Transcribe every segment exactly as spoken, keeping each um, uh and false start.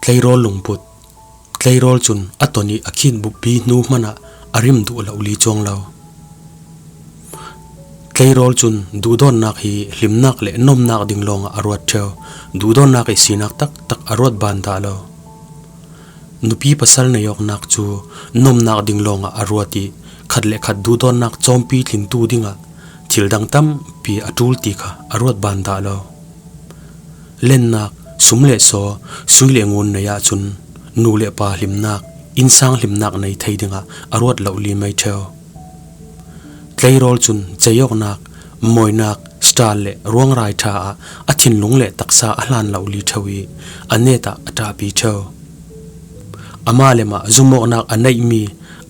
Tleirawl lungput. Tleirawl cun a ton ih a khin buppi hnu hmanah a rim duh lo li cuang lo. Tleirawl cun duhdawtnak hi hlimnak le nomnak ding lawngah a ruat ṭheu. Duhdawtnak ih sinak taktak a ruat ban dah lo. Nupi pasal nei awknak cu nomnak ding lawngah a ruat ih khat le khat duhdawtnak cawmpi tlintu dingah thil dang tampi a ṭul ti kha a ruat ban dah lo. Lennak, sum le saw, sui le ngun nei ahcun nu le pa hlimnak, innsang hlimnak nei thei dingah a ruat lo li mai ṭheu. Tleirawl cun cei awknak, mawinak, stal le ruangrai ṭha ah a thinlung le taksa a hlan lo li ṭheu ih a net ah a ṭahpi ṭheu. Amah le mah zum awknak a neihmi,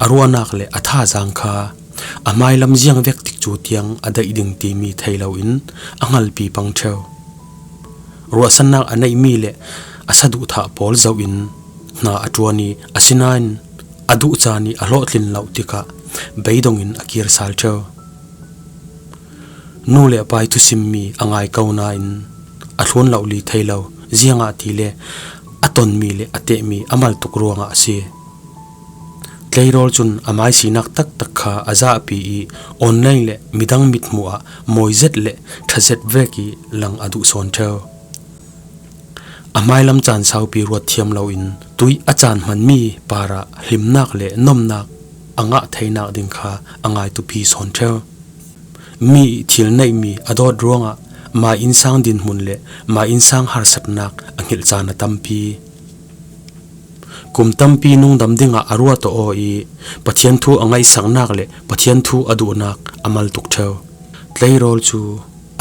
a ruahnak le a thazaang kha a hmailam ziang vek tikcu tiang a daih ding timi thei loin a hngalpi pang ṭheu. Ruahsannak a neihmi le a saduhthah pawl zoh in hna a ṭuan ih asinain a duh caan ih a hlawhtlin loh tikah beidong in a kir sal ṭheu. Nu le pa ih thusimmi a ngai ko nain a thlun lo li thei lo, ziangahtile a tonmi le a tehmi a mal tuk ruangah a si. Tleirawl cun a mai sinak taktak kha a zahpi ih online le midang mithmuh ah mawi zet le ṭha zet vek ih lang a duh sawn ṭheu. A hmailam caan saupi ruat thiam loin tuih a caan hmanmi parah hlimnak le nomnak a ngah theinak ding kha a ngai tupi sawn ṭheu. Mi ih thil neihmi a dawt ruangah mai innsang dinhmun le mai innsang harsatnak a hngilh caan a tampi. Kum tampi nungdam dingah a ruat aw ih Pathian thu a ngaihsaknak le Pathian thu a duhnak a mal tuk ṭheu. Tleirawl cu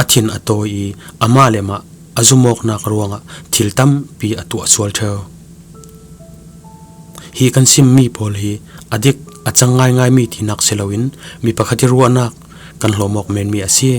a thin a tawi ih amah le mah a zum awknak ruangah thil tampi a tuah sual ṭheu. Hi kan simmi pawl hi a dik a cang ngaingaimi tinak si loin mi pakhat ih ruahnak kan hlawm awk menmi a si.